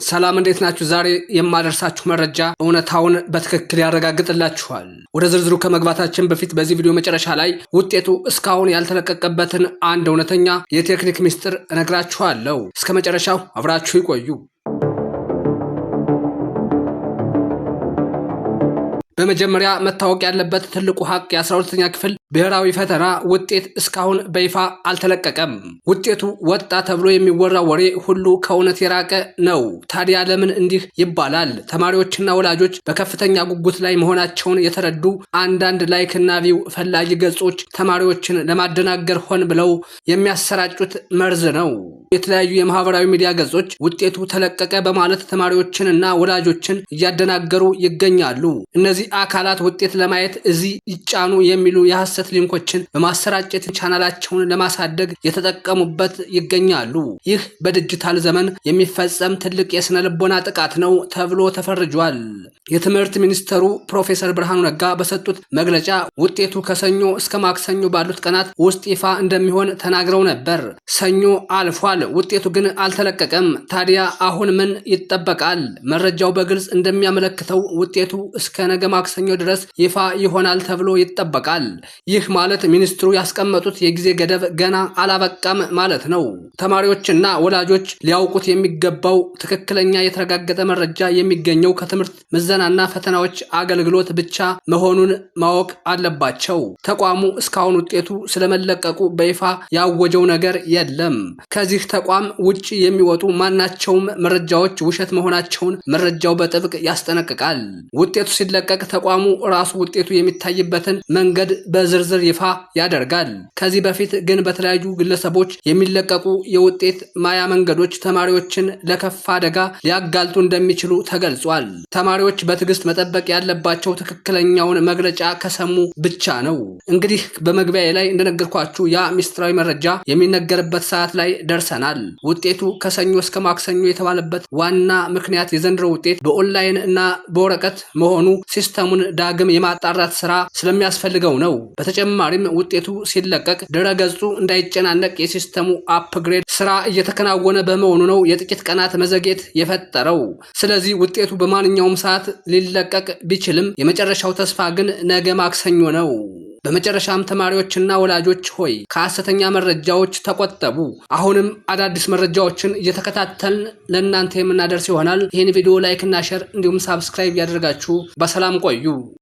ሰላም፣ እንዴት ናችሁ? ዛሬ የማደርሳችሁ መረጃ እውነታውን በትክክል ያረጋግጥላችኋል። ወደ ዝርዝሩ ከመግባታችን በፊት በዚህ ቪዲዮ መጨረሻ ላይ ውጤቱ እስካሁን ያልተለቀቀበትን አንድ እውነተኛ የቴክኒክ ሚስጥር እነግራችኋለሁ። እስከ መጨረሻው አብራችሁ ይቆዩ። በመጀመሪያ መታወቅ ያለበት ትልቁ ሀቅ የ12ኛ ክፍል ብሔራዊ ፈተና ውጤት እስካሁን በይፋ አልተለቀቀም። ውጤቱ ወጣ ተብሎ የሚወራ ወሬ ሁሉ ከእውነት የራቀ ነው። ታዲያ ለምን እንዲህ ይባላል? ተማሪዎችና ወላጆች በከፍተኛ ጉጉት ላይ መሆናቸውን የተረዱ አንዳንድ like ና view ፈላጊ ገጾች ተማሪዎችን ለማደናገር ሆን ብለው የሚያሰራጩት መርዝ ነው። የተለያዩ የማህበራዊ ሚዲያ ገጾች ውጤቱ ተለቀቀ በማለት ተማሪዎችንና ወላጆችን እያደናገሩ ይገኛሉ። እነዚህ አካላት ውጤት ለማየት እዚህ ይጫኑ የሚሉ የሐሰት ሊንኮችን በማሰራጨት ቻናላቸውን ለማሳደግ የተጠቀሙበት ይገኛሉ። ይህ በዲጂታል ዘመን የሚፈጸም ትልቅ የስነ ልቦና ጥቃት ነው ተብሎ ተፈርጇል። የትምህርት ሚኒስትሩ ፕሮፌሰር ብርሃኑ ነጋ በሰጡት መግለጫ ውጤቱ ከሰኞ እስከ ማክሰኞ ባሉት ቀናት ውስጥ ይፋ እንደሚሆን ተናግረው ነበር። ሰኞ አልፏል፣ ውጤቱ ግን አልተለቀቀም። ታዲያ አሁን ምን ይጠበቃል? መረጃው በግልጽ እንደሚያመለክተው ውጤቱ እስከ ነገ ማክሰኞ ድረስ ይፋ ይሆናል ተብሎ ይጠበቃል። ይህ ማለት ሚኒስትሩ ያስቀመጡት የጊዜ ገደብ ገና አላበቃም ማለት ነው። ተማሪዎችና ወላጆች ሊያውቁት የሚገባው ትክክለኛ የተረጋገጠ መረጃ የሚገኘው ከትምህርት ምዘናና ፈተናዎች አገልግሎት ብቻ መሆኑን ማወቅ አለባቸው። ተቋሙ እስካሁን ውጤቱ ስለመለቀቁ በይፋ ያወጀው ነገር የለም። ከዚህ ተቋም ውጭ የሚወጡ ማናቸውም መረጃዎች ውሸት መሆናቸውን መረጃው በጥብቅ ያስጠነቅቃል። ውጤቱ ሲለቀቅ ተቋሙ ራሱ ውጤቱ የሚታይበትን መንገድ በዝርዝር ይፋ ያደርጋል። ከዚህ በፊት ግን በተለያዩ ግለሰቦች የሚለቀቁ የውጤት ማያ መንገዶች ተማሪዎችን ለከፋ አደጋ ሊያጋልጡ እንደሚችሉ ተገልጿል። ተማሪዎች በትዕግስት መጠበቅ ያለባቸው ትክክለኛውን መግለጫ ከሰሙ ብቻ ነው። እንግዲህ በመግቢያ ላይ እንደነገርኳችሁ ያ ሚስጥራዊ መረጃ የሚነገርበት ሰዓት ላይ ደርሰናል። ውጤቱ ከሰኞ እስከ ማክሰኞ የተባለበት ዋና ምክንያት የዘንድሮ ውጤት በኦንላይን እና በወረቀት መሆኑ ሲስተሙን ዳግም የማጣራት ስራ ስለሚያስፈልገው ነው። በተጨማሪም ውጤቱ ሲለቀቅ ድረገጹ እንዳይጨናነቅ የሲስተሙ upgrade ስራ እየተከናወነ በመሆኑ ነው የጥቂት ቀናት መዘግየት የፈጠረው። ስለዚህ ውጤቱ በማንኛውም ሰዓት ሊለቀቅ ቢችልም የመጨረሻው ተስፋ ግን ነገ ማክሰኞ ነው። በመጨረሻም ተማሪዎችና ወላጆች ሆይ፣ ከሐሰተኛ መረጃዎች ተቆጠቡ። አሁንም አዳዲስ መረጃዎችን እየተከታተልን ለእናንተ የምናደርስ ይሆናል። ይህን ቪዲዮ like ና share እንዲሁም subscribe እያደረጋችሁ በሰላም ቆዩ።